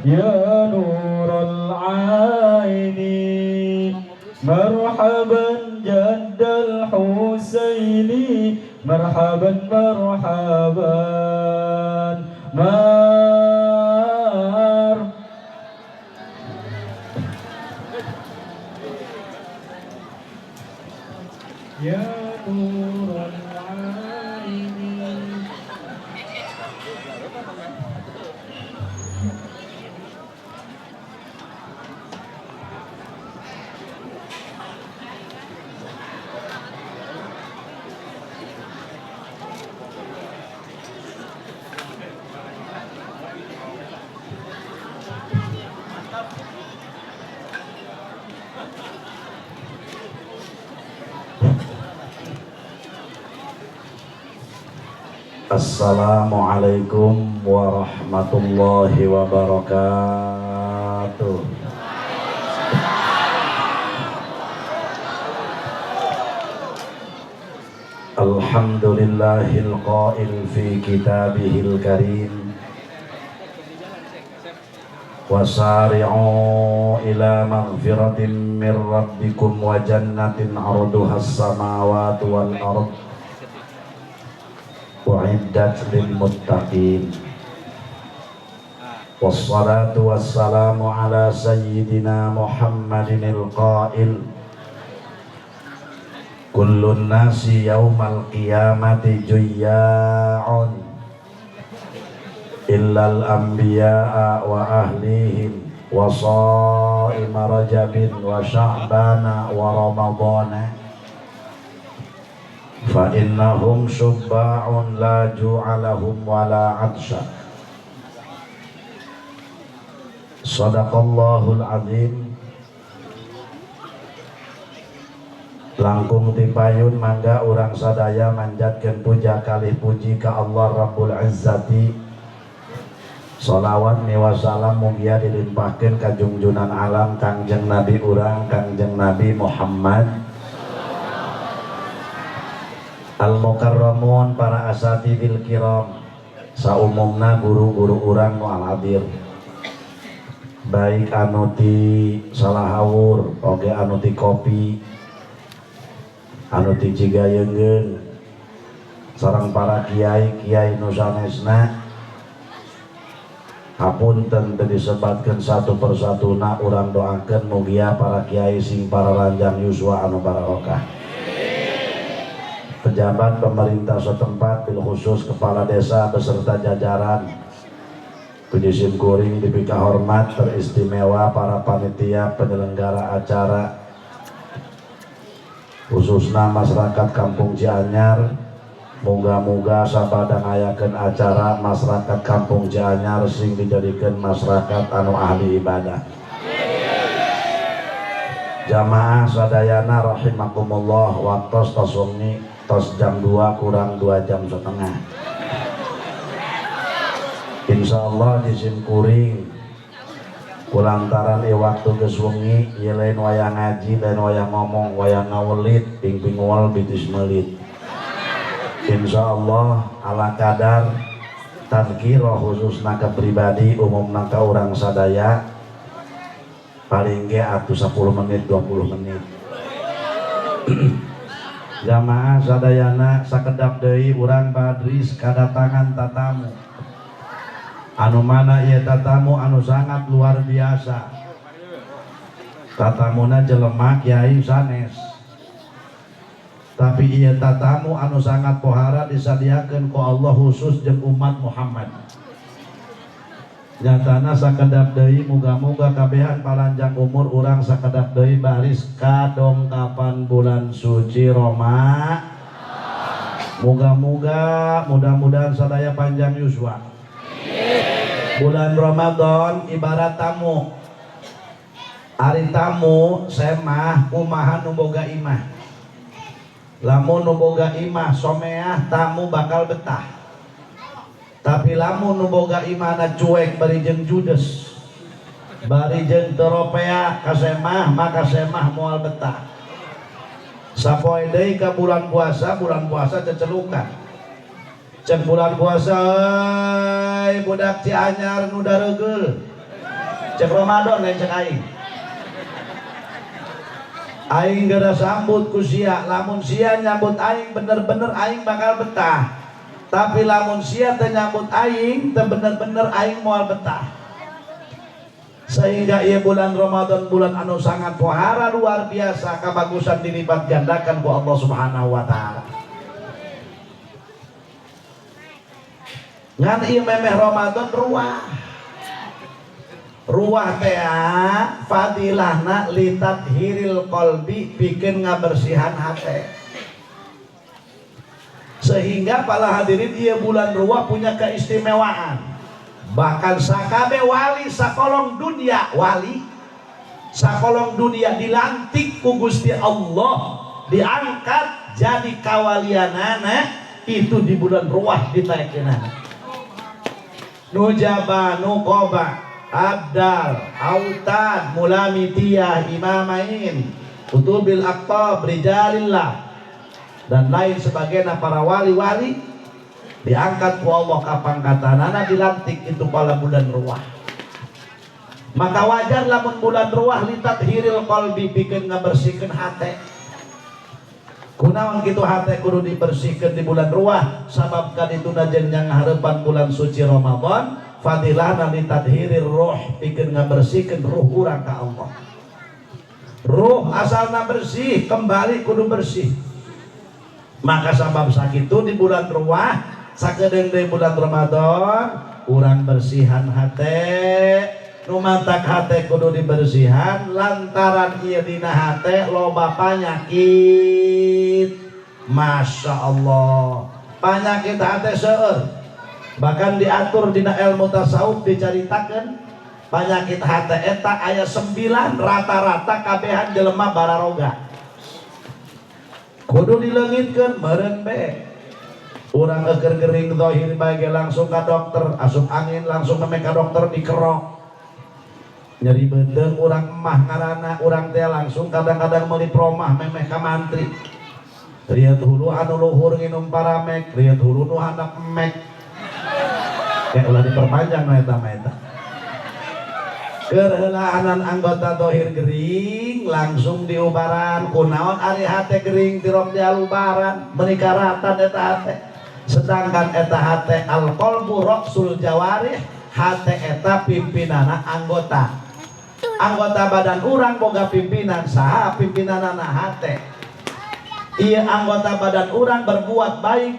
يا نور العين مرحبا جد الحسين مرحبا مرحبا مر يا نور العين. Assalamualaikum warahmatullahi wabarakatuh. Alhamdulillahil qail fi kitabihil karim. Wasari'u ila maghfiratin min rabbikum wa jannatin 'arduhas samawati wal ard uiddat lil muttaqin. Wassalatu wassalamu ala sayyidina Muhammadinil qail kullun nasi yaumal qiyamati juyya'un illal anbiya'a wa ahlihim wa sha'ima rajabin wa sya'bana wa ramadana fa innahum syubba'un la ju'a lahum wa la 'atsha. Shadaqallahul azim. Langkung tipayun mangga urang sadaya manjatkeun puja kalih puji ka Allah Rabbul Izzati. Sholawat miwa salam mugia dilimpahkeun ka jungjunan alam Kangjeng Nabi urang Kangjeng Nabi Muhammad. Al-Mukarramun para asatidil kiram, saumumna guru-guru urang nu al-hadir, baik anu ti Salahawur oge anu ti kopi, anu ti Cigayeungeun, sareng para kiai-kiai nu sanesna. Hapunten teu disebatkeun satu persatuna, urang doakeun mugia para kiai sing para ranjang yuswa anu barokah. Pejabat pemerintah setempat, bil khusus kepala desa beserta jajaran, puji simkuring dipika hormat teristimewa para panitia penyelenggara acara, khususnya masyarakat Kampung Cianyar. Moga-moga sabada ngayakeun acara masyarakat Kampung Cianyar sing dijadikeun masyarakat anu ahli ibadah. Jamaah sadayana rahimakumullah, waktos tos wengi, tos jam 2 kurang 2 jam setengah. Insyaallah disimkuring kulantaran waktu geus wengi ieu lain wayah ngaji, lain wayah ngomong, wayah ngawelit, ping-ping wal bitis melit. Insyaallah ala kadar tadkirah khususna ka pribadi, umumna ka urang sadaya, paling ge atuh 10 menit 20 menit. Jamaah sadayana sakedap deui urang badris kadatangan tatamu anu mana ieu tatamu anu sangat luar biasa. Tatamuna jelema kiai sanes, tapi ieu tatamu anu sangat pohara disadiakeun ku Allah khusus jeung umat Muhammad. Nyatana sakedap deui muga-muga kabehan palanjang umur urang sakedap deui baris kadongkapan bulan suci Roma. Muga-muga mudah-mudahan sadaya panjang yuswa. Bulan Ramadan ibarat tamu. Ari tamu semah kumaha nu boga imah. Lamun nu boga imah someah tamu bakal betah. Tapi lamun nu boga imahna cuek bari jeung judes, bari jeung teropea kasemah, maka semah moal betah. Sapoe deui ka bulan puasa cecelukan. Cek bulan puasa euy budak Cianyar nu daregeul. Cek Ramadan lain cek aing. Aing geura sambut ku sia, lamun sia nyambut aing bener-bener aing bakal betah. Tapi lamun sia teu nyambut aing teu bener-bener aing moal betah. Sehingga ieu bulan Ramadan bulan anu sangat pohara luar biasa, kabagusan dilipat gandakan ku Allah Subhanahu wa taala. Ngan ieu memeh Ramadan ruah. Ruah teh fadilahna litathiril qalbi, pikeun ngabersihan hate. Sehingga para hadirin ieu bulan ruah punya keistimewaan. Bahkan sakabe wali sakolong dunia, wali sakolong dunia dilantik ku Gusti Allah, diangkat jadi kawalianana itu di bulan ruah ditaekeunana. Nujaba, nuqaba, abdal, autad, mulamitiyah, imamain, kutubil aqtab, rijalillah, dan lain sebagainya para wali-wali diangkat ku Allah ka pangkatanana, dilantik itu pada bulan ruah. Maka wajar lamun bulan ruah litathiril qalbi, pikeun ngabersihkeun hate. Kunaon kitu hate kudu dibersihkeun di bulan ruah? Sabab kadituna jeung nyanghareupan bulan suci Ramadan, fadilahna litadhirir ruh, pikeun ngabersihkeun ruh urang ka Allah. Ruh asalna bersih, kembali kudu bersih. Maka sabab sakitu di bulan ruah sakedeung deui bulan Ramadan urang bersihan hate. Nu mantak hate kudu dibersihan lantaran ieu dina hate loba panyakit. Masya Allah, panyakit hate seueur. Bahkan diatur dina ilmu tasawuf dicaritakeun panyakit hate eta aya 9, rata-rata kabehan jelema bararoga. Kudu dileungitkeun meureun be. Urang eukeur gering zahir bae langsung ka dokter, asup angin langsung meme ka dokter dikerok. Nyeri beuteung urang emah ngaranna, urang teh langsung kadang-kadang meuli promah memeh ka mantri. Riet hulu anu luhur nginum paramek, riet hulu nu handap emek. Ya ulah diperpanjang nu eta mah eta. Keur heulaanan anggota dohir gering langsung diubaran, kunaon ari hate gering tirok dialubaran, meuni karatan eta hate. Sedangkan eta hate al qalbu ra'sul jawarih, hate eta pimpinana anggota. Anggota badan urang boga pimpinan, saha pimpinanana hate. Ieu anggota badan urang berbuat baik,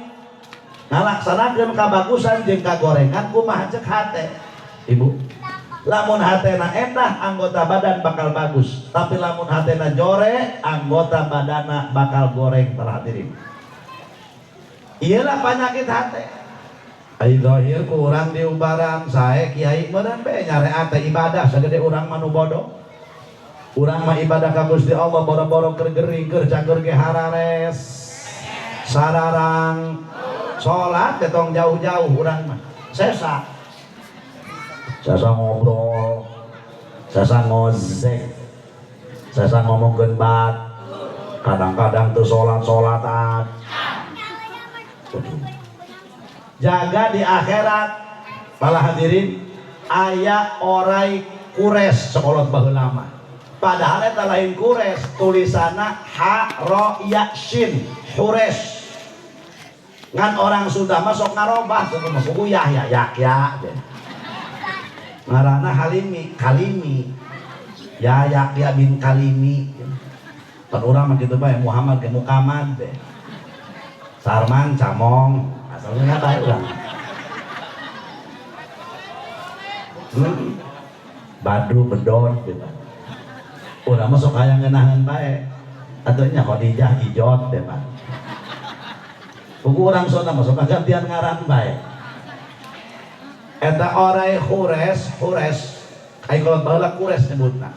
ngalaksanakeun kabagusan jeung kagorengan kumaha cek hate. Ibu, lamun hatena endah anggota badan bakal bagus, tapi lamun hatena jore anggota badana bakal goreng. Para hadirin, iyalah penyakit hate. Ai zahir ku urang diubaran sae kiai meureun be nyareat teh ibadah sagede urang mah nu bodoh. Urang mah ibadah ka Gusti Allah boro-boro keur gering keur cager ge harares. Sararang salat teh tong jauh-jauh urang mah. Sesa. Sesa ngobrol, sesa ngozek, sesa ngomongkeun bat. Kadang-kadang teu salat-salatan. Jaga di akhirat. Para hadirin, aya orai kures sekolot baheula mah. Padahal eta lain kures, tulisanna ha ro ya shin, hures. Ngan orang Sunda mah sok ngarobah kudu mah kudu ya ya ya ya. Ngaranna Halimi, Kalimi. Ya ya ya bin Kalimi. Pan urang mah kitu bae Muhammad ke Mukamad teh. Sarman Camong, asalnya bae urang. Badru bedon gitu. Urang mah sok hayang ngeunaheun bae. Atuh nya Khadijah Ijot teh Pak. Pugu urang Sunda mah sok gantian ngaran bae. Eta orai hures, hures. Ai kalau baheula kures nyebutna.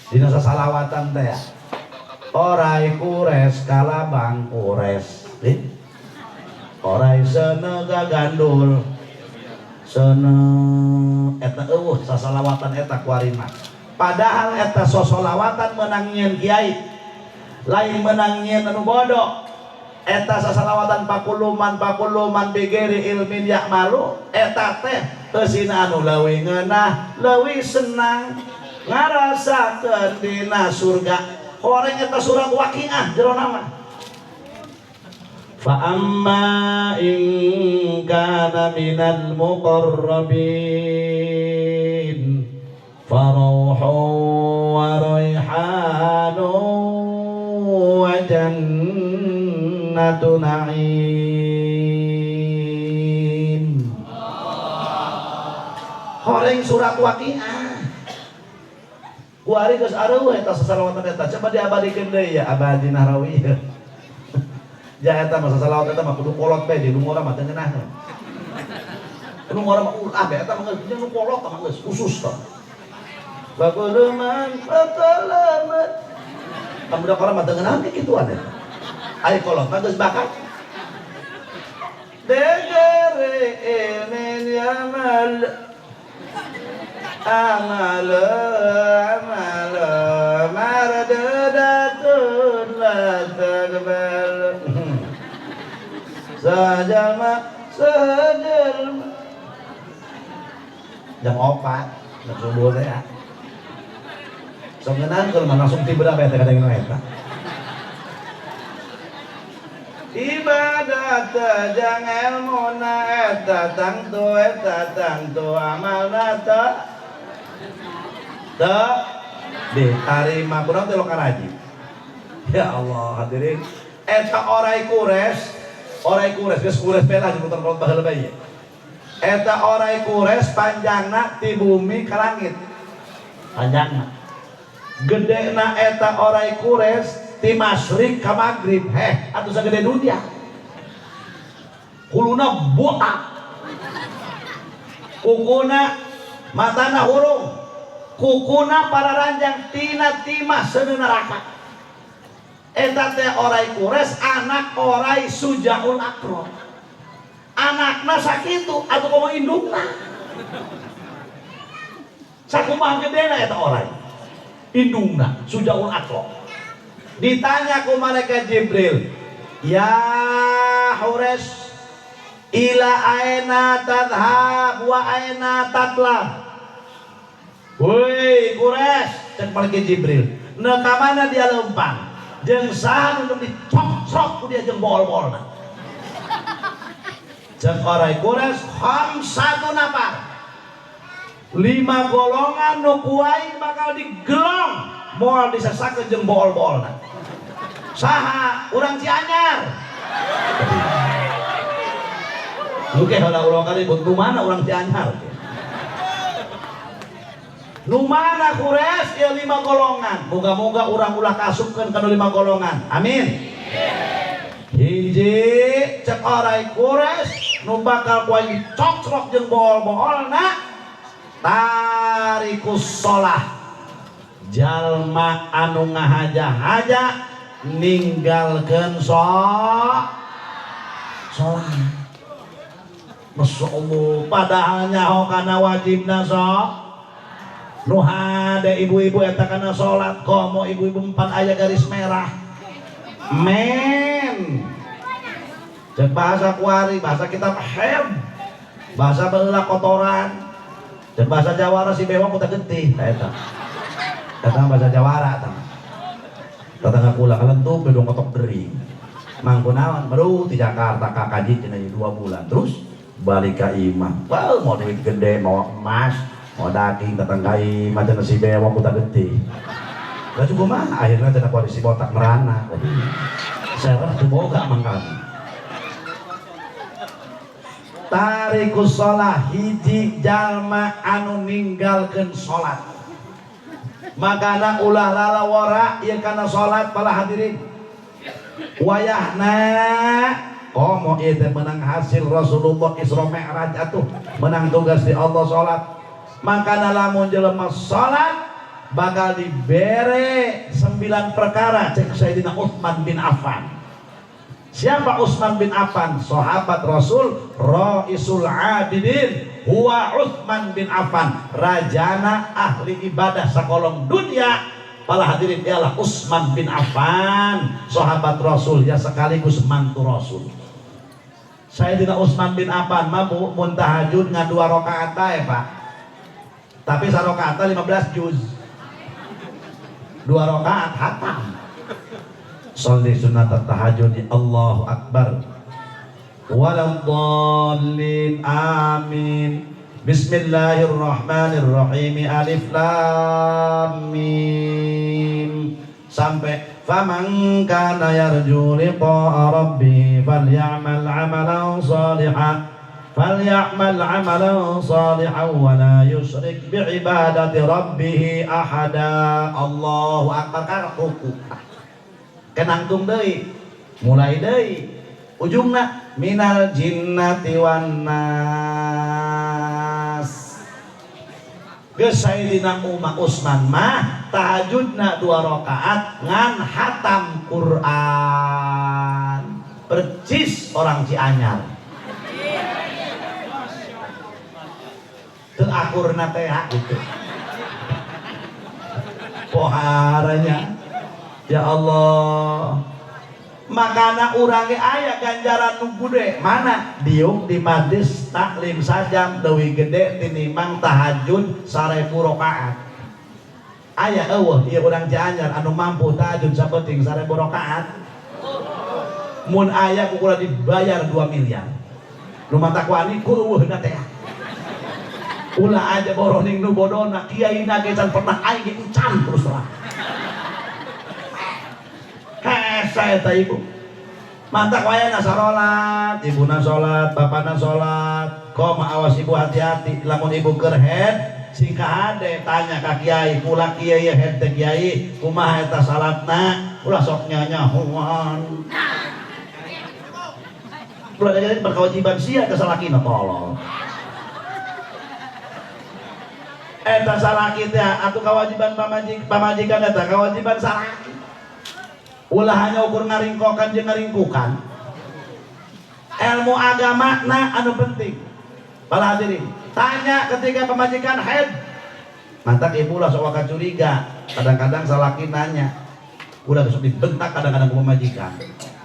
Dina sasalawatan teh ya. Orai kures kalabang kures. Orai senega gandul. Sene eta eueuh sasalawatan eta kuarima. Padahal eta sosolawatan menang nyieun kiai. Lain menang nyieun anu bodoh. Eta sasalawatan pakuluman pakuluman bigeri ilmin ya'malu eta teh eusina anu leuwih ngeunah leuwih senang ngarasakeun dina surga. Horeng eta surat Waqiah jerona mah. Fa amma in kana minal muqarrabin farauhun wa raihanun wa jannatu na'im. Horeng surat Waqiah kuari geus areuh eta sasalawatan eta coba diabadikeun deui ya abadi nahrawi. Ja eta mah sasalawat eta mah kudu kolot bae di ngora mah teu ngeunah. Nu ngora mah ulah bae eta mah geus nu kolot mah geus khusus tah. Baguluman patalamat. Kamu udah orang mah teu ngeunah kituan eta. Ari kolot mah geus bakat. Degere ilmin yamal amal amal mardadatun la taqbal sajalma sajalma jam 4 jam subuh teh ya sok ngeunaan kalau mah langsung tiba bae teh kadang eta ibadah jang ilmuna eta tangtu amalna teh teu ditarima kurang teh lokaraji. Ya Allah hadirin eta orai kures geus kures bae lah jeung kolot baheula bae. Eta orai kures panjangna ti bumi ka langit. Panjangna. Gedena eta orai kures ti masyrik ka magrib. Heh atuh sagede dunia. Huluna botak. Kukuna matana hurung. Kukuna para ranjang tina timah seuneu neraka. Eta teh orai kures anak orai sujaul akro. Anakna sakitu atuh komo indungna. Sakumaha gedena eta orai. Indungna sujaul akro. Ditanya ku malaikat Jibril, "Ya Hures, ila aina tadhhab wa aina tatlab?" Woi Kures, cek malaikat Jibril, "Neu ka mana dia lempang? Jeung saha nu dicocok ku dia jeung bool-boolna?" Cek orai Kures, khamsatu nafar. 5 golongan nu ku aing bakal digelong moal disesakeun jeung bool-boolna. Saha? Urang Cianyar. Lu ke heula ulang kali nu mana urang Cianyar? Nu mana Kures? Ya 5 golongan. Moga-moga urang ulah kasupkeun kana 5 golongan. Amin. Hiji cek orai Kures nu bakal ku aing dicocrok jeung bool-boolna tarikus sholah. Jalma anu ngahaja-haja ninggalkeun sholat. Masya Allah, padahal nyaho kana wajibna sok. Nu hade ibu-ibu eta kana salat komo ibu-ibu empat aya garis merah. Men. Cek bahasa kuari, bahasa kitab heb. Bahasa baheula kotoran. Cek bahasa Jawara si bewang kuta getih ta eta. Eta bahasa Jawara eta. Tetangga kula kalentuk bedong kotok gering. Mangkunaon baru di Jakarta ka kaji cenah 2 bulan terus balik ka imah. Wah, mau duit gede, mau emas, mau daging tetangga imah cenah si bewang kuta getih. Lah cukup mah akhirnya cenah koalisi botak merana. Serah teu boga mangkan. Tarikus sholah hiji jalma anu ninggalkeun salat. Makana ulah lalawara ieu kana salat para hadirin. Wayahna komo ieu teh menang hasil Rasulullah Isra Mi'raj atuh menang tugas di Allah salat. Makana lamun jelema salat bakal dibere 9 perkara cek Sayyidina Utsman bin Affan. Siapa Utsman bin Affan? Sahabat Rasul, Raisul Abidin, huwa Utsman bin Affan, rajana ahli ibadah sakolong dunia Para hadirin ialah Utsman bin Affan, sahabat Rasul ya sekaligus mantu Rasul. Sayyidina Utsman bin Affan mah bu mun tahajud ngan 2 rakaat bae Pak. Tapi sarakaat 15 juz. 2 rakaat khatam. Sholli sunnat tahajud, Allahu akbar. Waladdallin, amin. Bismillahirrahmanirrahim. Alif lam mim sampai faman kana yarju liqa'a rabbih falyamal 'amalan shalihan falyamal 'amalan shalihan wa la yusyrik bi'ibadati rabbih ahada. Allahu akbar. Ruku kenangtung deui, mulai deui ujungna minal jinnati wan nas. Geus Sayyidina Umar Utsman mah tahajudna 2 rakaat ngan hatam Quran. Percis orang Cianyar. Teu akurna teh gitu. Poharanya. Ya Allah. Makana urang ge aya ganjaran nu gede mana diuk di majlis taklim sajam leuwih gede tinimbang tahajud 1000 rakaat. Aya eueuh ieu urang Cianyar anu mampu tahajud sapenting 1000 rakaat. Mun aya ku kula dibayar 2 miliar. Nu matak wani ku eueuhna teh. Ulah aja boroning nu bodona kiai na ge can pernah aing ge encan terus terang. Hese eta ibu. Mantak wayana sarolat, ibuna salat, bapana salat. Koma awas ibu hati-hati lamun ibu keur head sing kahade tanya ka kiai, kula kiai head teh kiai, kumaha eta salatna? Ulah sok nyanyahuan. Ulah jadi berkewajiban sia ka salakina tolong. Eta salaki teh atuh kewajiban pamajikan eta kewajiban salaki. Ulah hanya ukur ngaringkokan jeung ngaringkukan. Ilmu agama na anu penting. Para hadirin, tanya ketika pemajikan haid. Mantak ibu lah sok waka curiga. Kadang-kadang salaki nanya. Ulah sok dibentak kadang-kadang ku pemajikan.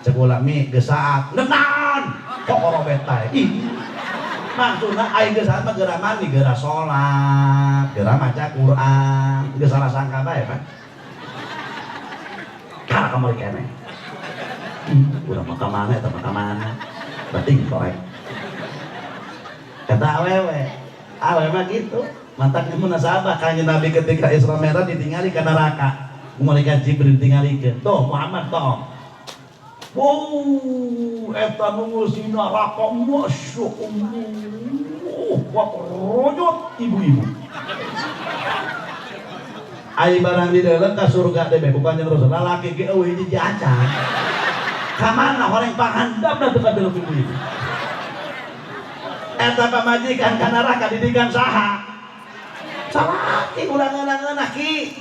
Cek ulah mi geus saat nenan kokorobet bae. Ih. Maksudna aing geus saat mah geura mandi, geura salat, geura maca Quran, geus salah sangka bae, Pak. Kalah kamari keneh. Urang mah ka mana eta mah ka mana? Berarti korek. Kata awewe, awewe mah gitu. Mantak munasabah kanjeng Nabi ketika Isra Mi'raj ditingali ka neraka. Malaikat Jibril ditingalikeun. Tuh Muhammad toh. Wow, eta nu ngeusi neraka masyaallah. Wakrojot ibu-ibu. Ai barang di dalam ka surga teh bukan yang Rasul lalaki ge eueuh hiji acan. Ka mana horeng panghandapna teu kadeleng ibu-ibu. Eta pamajikan ka neraka didikan saha? Salaki ulah ngeunah-ngeunah ki.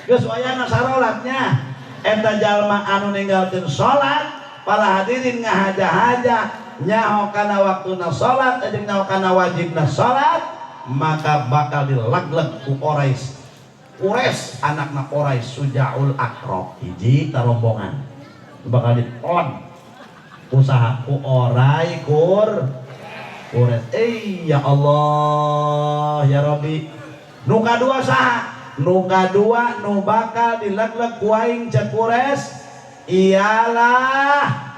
Geus wayahna sarolatnya. Eta jalma anu ninggalkeun salat, para hadirin ngahaja-haja nyaho kana waktuna salat jeung nyaho kana wajibna salat, maka bakal dilegleg ku Quraisy. Quraisy anakna Quraisy Sujaul Akrob hiji tarombongan bakal ditelan usaha ku orai kur Quraisy. Ya Allah ya Rabbi, nu kadua saha? Nu kadua nu bakal dilegleg ku aing cek Quraisy ialah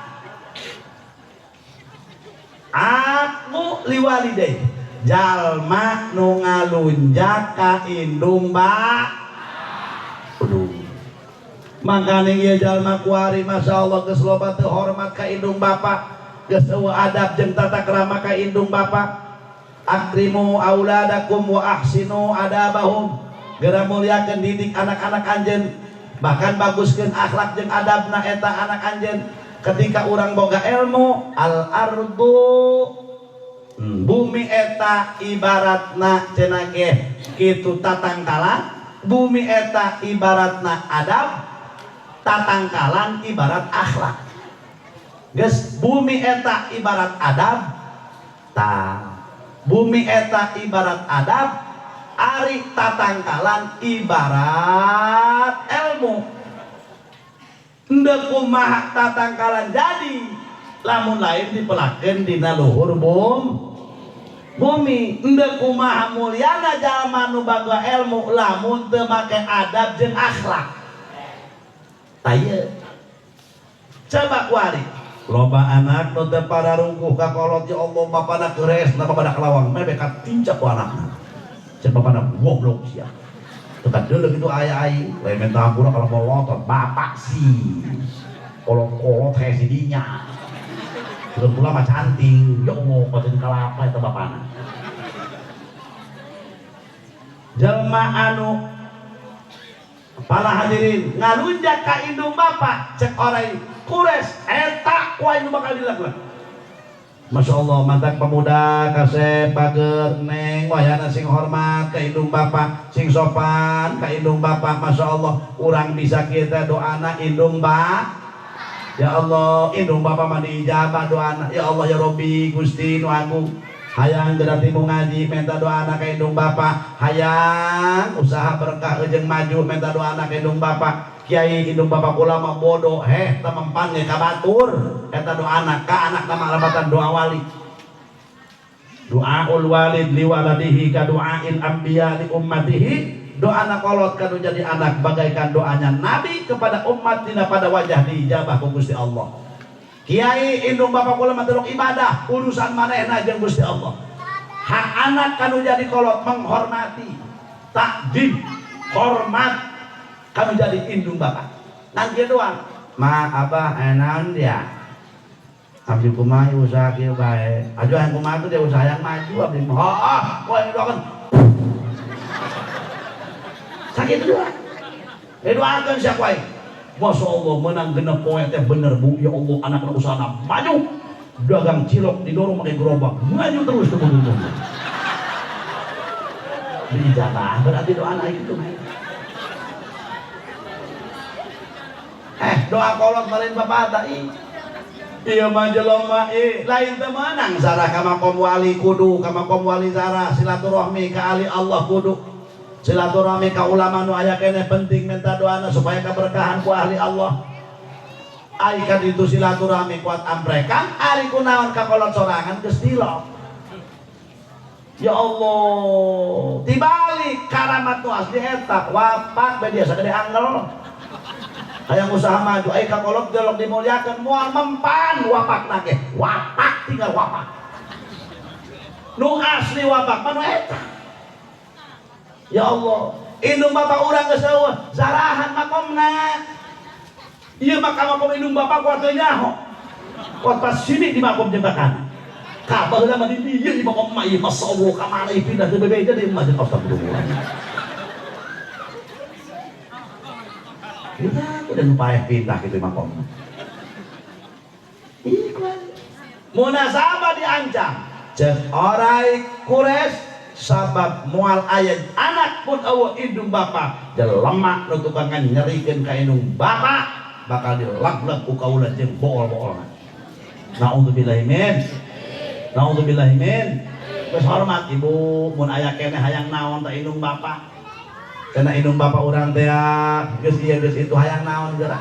aku liwalidai, jalma nu ngalunjak ka indung ba. Aduh, makane ieu jalma kuari masyaallah geus loba teu hormat ka indung bapa, geus eueuh adab jeung tata krama ka indung bapa. Akrimu auladakum wa ahsinu adabahum, geura muliakeun didik anak-anak anjeun, bahkan baguskeun akhlak jeung adabna eta anak anjeun. Ketika urang boga ilmu al ardu, bumi eta ibaratna cenah ge kitu tatangkalan, bumi eta ibaratna adab, tatangkalan ibarat akhlak. Geus bumi eta ibarat adab, ta bumi eta ibarat adab, Ari tatangkalan ibarat ilmu. Endek kumaha tatangkalan jadi lamun lain dipelakeun dina luhur bumi. Endek kumaha mulyana jalma nu baga ilmu lamun teu make adab jeung akhlak. Tah ieu. Coba kuari. Loba anak nu teu pararungkuh ka kolot, ya Allah bapana keres na bapana kalawang mebe katincak ku anakna. Cek bapana goblok sia. Teu kadeuleu kitu aya aing, lain minta hampura kalau mau lotot bapak sih. Kolot-kolot hese dinya. Terus pula mah canting, ya Allah koten kalapa eta bapana. Jelma anu para hadirin ngalunjak ka indung bapak cek orai kures eta ku aing bakal dilakukan. Masya Allah mantak pemuda kasep bager neng wayana sing hormat ka indung bapak sing sopan ka indung bapak. Masya Allah urang bisa kita doana indung ba ya Allah indung bapak mah diijabah doana ya Allah ya Robbi Gusti nu agung hayang geura timu ngaji minta doana ka indung bapak hayang usaha berkah jeung maju minta doana ka indung bapak kiai indung bapak kula mah bodoh heh teu mempan ge ka batur eta doana ka anak mah alabatan doa wali doaul walid liwaladihi ka duail anbiya li ummatihi doa anak kolot kanu jadi anak bagaikan doanya nabi kepada umat dina pada wajah diijabah ku Gusti Allah. Kiai indung bapak kula mah telok ibadah urusan manehna jeung Gusti Allah. Hak anak kanu jadi kolot menghormati takdim hormat kanu jadi indung bapak. Ngan kieu doang ma abah naon dia abdi kumaha usaha kieu bae aju hayang kumaha tuh dia usaha yang maju abdi mah heuh ku aing doakeun sakitu doang didoakeun sia ku aing. Masya Allah menang genep poe teh bener bu ya Allah anakna usahana maju dagang cilok didorong pakai gerobak maju terus ke gunung diijabah berarti doa anak itu main doa kolot malin bapak tak iya mah jelema lain teu meunang zarah ka makom wali kudu ka makom wali zarah silaturahmi ka ahli Allah kudu silaturahmi ka ulama nu aya keneh penting minta doana supaya keberkahan ku ahli Allah. Ai kan itu silaturahmi kuat amprekan ari kunaon ka kolot sorangan geus tilok. Ya Allah tibalik karamat nu asli eta wapak bae dia sagede angel hayang usaha maju ai ka kolot delok dimuliakeun moal mempan wapakna ge wapak tinggal wapak nu asli wapak mah nu eta. Ya Allah, indung bapak urang geus eueuh, zarahan makomna. Ieu mah ka makom indung bapak kuat teu nyaho. Kuat pas sini di makom jeung bakana. Ka baheula mah di dieu di makom mah ieu masyaallah ka mana ieu pindah teu bebeja di mah jeung astagfirullah. Pindah udah nu paeh pindah kitu makomna. Ih kuat. Munasabah diancam. Ceuk orai kures sabab mual aya anak pun eueuh indung bapa jelema nu tukangan nyerikeun ka indung bapa bakal dilaglag ku kaula jeung bool-boolna. Naudzubillahi min naudzubillahi min. Geus hormat ibu mun aya keneh hayang naon ta indung bapa cenah indung bapa urang teh geus ieu geus itu hayang naon geura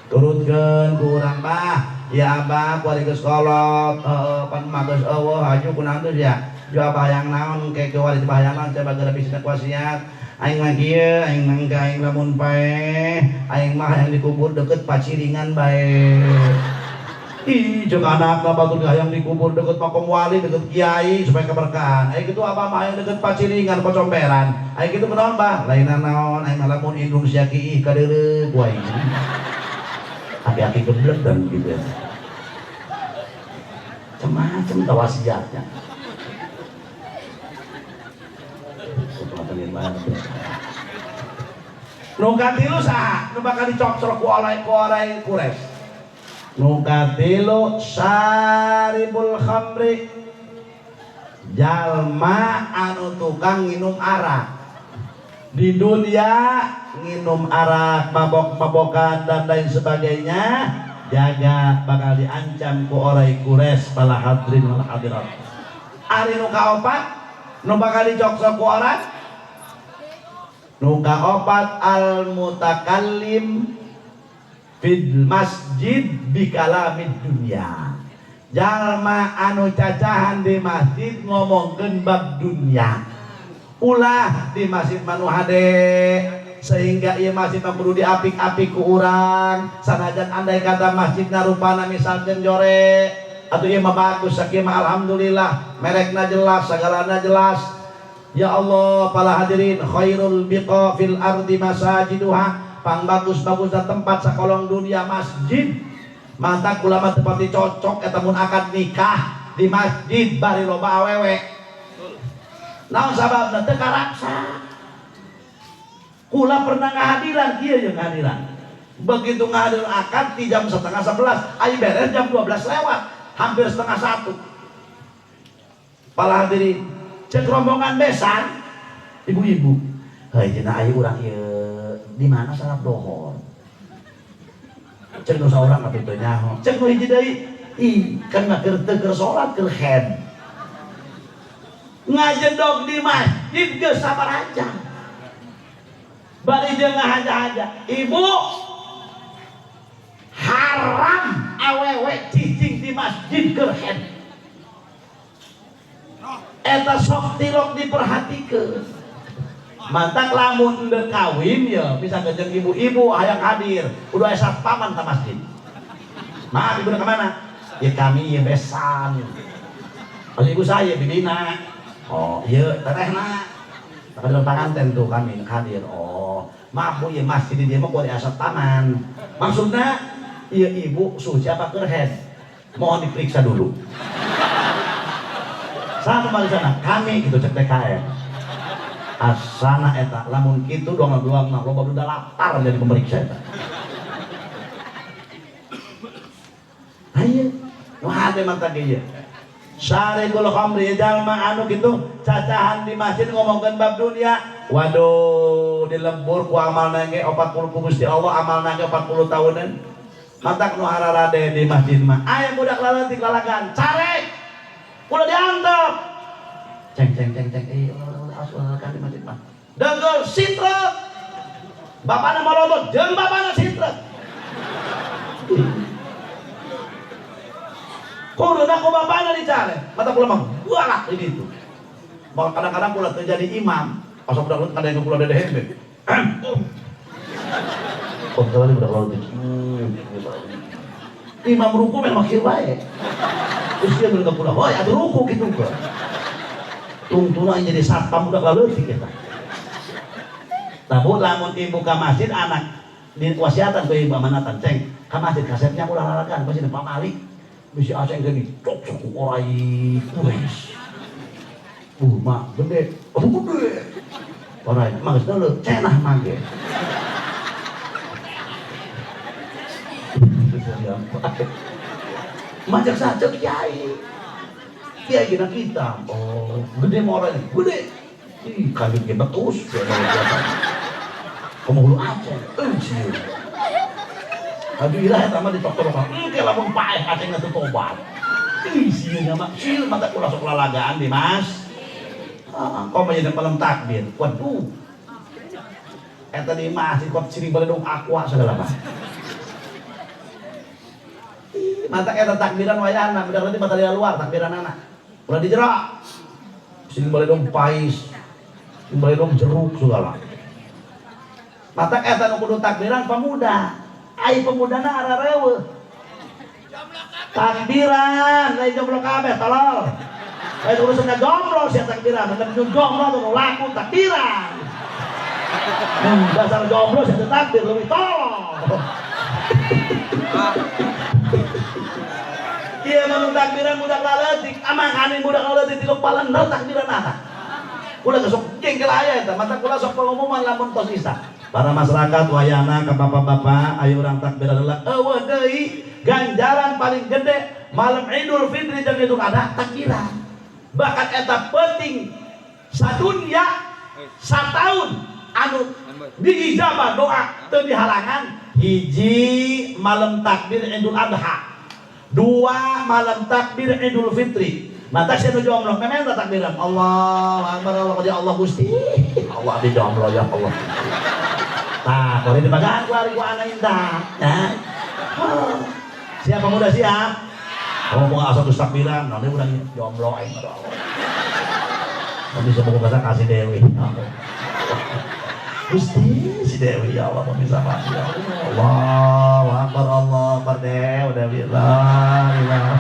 turutkeun ku urang bah ya abah kuari geus kolot heueuh pan mah geus eueuh haju kunaon teh sia ju abah hayang naon ke kuari abah hayang naon coba geura bisa kuasiat aing mah kieu aing mah aing lamun paeh aing mah hayang dikubur deket paciringan bae. Ih jeung anakna batur hayang dikubur deket makom wali deket kiai supaya keberkahan aing kitu abah mah hayang deket paciringan pocomperan aing kitu kunaon bah lainna naon aing mah lamun indung sia kiih kadeuleu ku aing aki-aki geblek dan gitu macam-macam tawasiatnya. Nu katilu saha nu bakal dicocrok ku oleh ku orai kures. Nu katilu syaribul khamri jalma anu tukang nginum arak. Di dunia nginum arak, mabok-mabokan dan lain sebagainya, jaga bakal diancam ku orai kures pala hadrin wal hadirat. Ari nu kaopat nu bakal dicocrok ku orang Nu kaopat al mutakallim fil masjid bikalamid dunya. Jalma anu cacahan di masjid ngomongkeun bab dunya. Ulah di masjid manu hade sehingga ieu masjid mah kudu diapik-apik ku urang. Sanajan andai kata masjidna rupana misalkeun jore atuh ieu mah bagus sakieu mah alhamdulillah merekna jelas sagalana jelas. Ya Allah para hadirin khairul biqa fil ardi masajiduha, pang bagus-bagusna tempat sakolong dunia masjid. Mata ulama tepati cocok eta mun akad nikah di masjid bari loba awewe. Naon sababna teu karaksa. Kula pernah ngahadiran kieu jeung ngahadiran. Begitu ngahadiran akad di jam 10:30, ai beres jam 12 lewat, hampir 12:30. Para hadirin, cek rombongan besan ibu-ibu. Heuh cenah aya urang ieu di mana salat dohor. Cek nu saurang atuh teu nyaho. Cek nu hiji deui, ih kan mah keur teu keur salat keur head. Ngajedog di masjid geus sabaraha jam. Bari jeung ngahaja-haja. Ibu haram awewe cicing di masjid keur head. Eta sok tilok diperhatikeun. Mantak lamun endek kawin ya bisa ngejeng ibu-ibu hayang hadir udah aya satpaman ka masjid. Maaf ibu ke mana? Ya kami ya besan. Kalau ibu saya bibina. Oh iya tetehna. Maka dalam panganten tuh kami hadir. Oh maaf bu ya masjid di dia mah kudu aya satpaman. Maksudna iya ibu suci apa keur head? Mohon diperiksa dulu. Sama di sana kami gitu cek TKN. Asana eta lamun kitu doang-doang mah loba udah lapar jadi pemeriksa eta. Ayo, nu hade mah tadi ieu. Syarikul khamri jalma anu kitu cacahan di masjid ngomongkeun bab dunia. Waduh, dilembur ku amalna ge 40 ku Gusti Allah amalna ge 40 tahunan. Matak nu hararade di masjid mah aya budak laleutik lalagan, carek. Ulah diantep. Ceng ceng ceng ceng ulah di masjid mah. Degel sitrek. Bapana malotot jeung bapana sitrek. Kuduna ku bapana dicare. Mata kula mah galak di ditu. Bahkan kadang-kadang kula teu jadi imam. Asa budak leutik kada yang kula dedeh hembe. Kok kali budak leutik. Imam ruku memang kieu bae. Terus dia bilang ke kula, "Woi, atuh ruku kitu ke." Tungtuna jadi satpam budak laleutik eta. Nah, bu lamun ibu ka masjid anak di wasiatan ku ibu amanatan ceng ka masjid kasepnya ulah lalagan pasti pamali. Bisi aceng gini, cok cok orai wes. Mak gede, oh gede. Orai mah geus deuleu, cenah mangge. Macam saja kiai. Kiai gina kita. Oh, gede moralnya, gede. Ih, kami ge betus. Kamu hulu Aceh, sieun. Aduh ilah eta mah ditok-tokan. Engke lamun paeh Aceh teu tobat. Ih, sieun nya mah. Sieun mata kula sok lalagaan di Mas. Ah, kok mah jadi pelem takbir. Waduh. Eta di masjid kok siring baledog aqua segala mah. Mata eta takbiran wayahna, budak leutik mata dia luar takbiran anak. Ulah di jero. Siring baledog pais. Siring baledog jeruk segala. Mata eta nu kudu takbiran pemuda. Ai pemudana arareueuh. Takbiran lain jomblo kabeh tolol. Lain urusanna jomblo sia takbiran, mending nu jomblo nu laku takbiran. Dasar jomblo sia takbir leuwih tolol. Ieu mah nu takbiran budak laleutik, amangkaning budak laleutik ti palender takbiran anak. Kula sok jengkel aya eta, mata kula sok pengumuman lamun tos isa. Para masyarakat wayana ka bapak-bapak ayo urang takbiran heula. Eueuh deui ganjaran paling gede malam Idul Fitri jeung Idul Adha takbiran. Bahkan eta penting sadunya sataun anu diijabah doa teu dihalangan. Hiji malam takbir Idul Adha, dua malam takbir Idul Fitri, Mantak sia nu jomblo memang takbiran. Allahu akbar Allah ya Allah Gusti. Allah abdi jomblo ya Allah. Tah, kori dipagaan ku ari ku anak indah. Ya. Siap pemuda siap? Oh, mau asal terus takbiran, nanti urang jomblo aing mah Allah. Tapi semoga kasa kasih Dewi. Gusti si Dewi ya Allah pemirsa ya Allah. Allahu akbar Allah akbar Dewi Dewi la ilaha.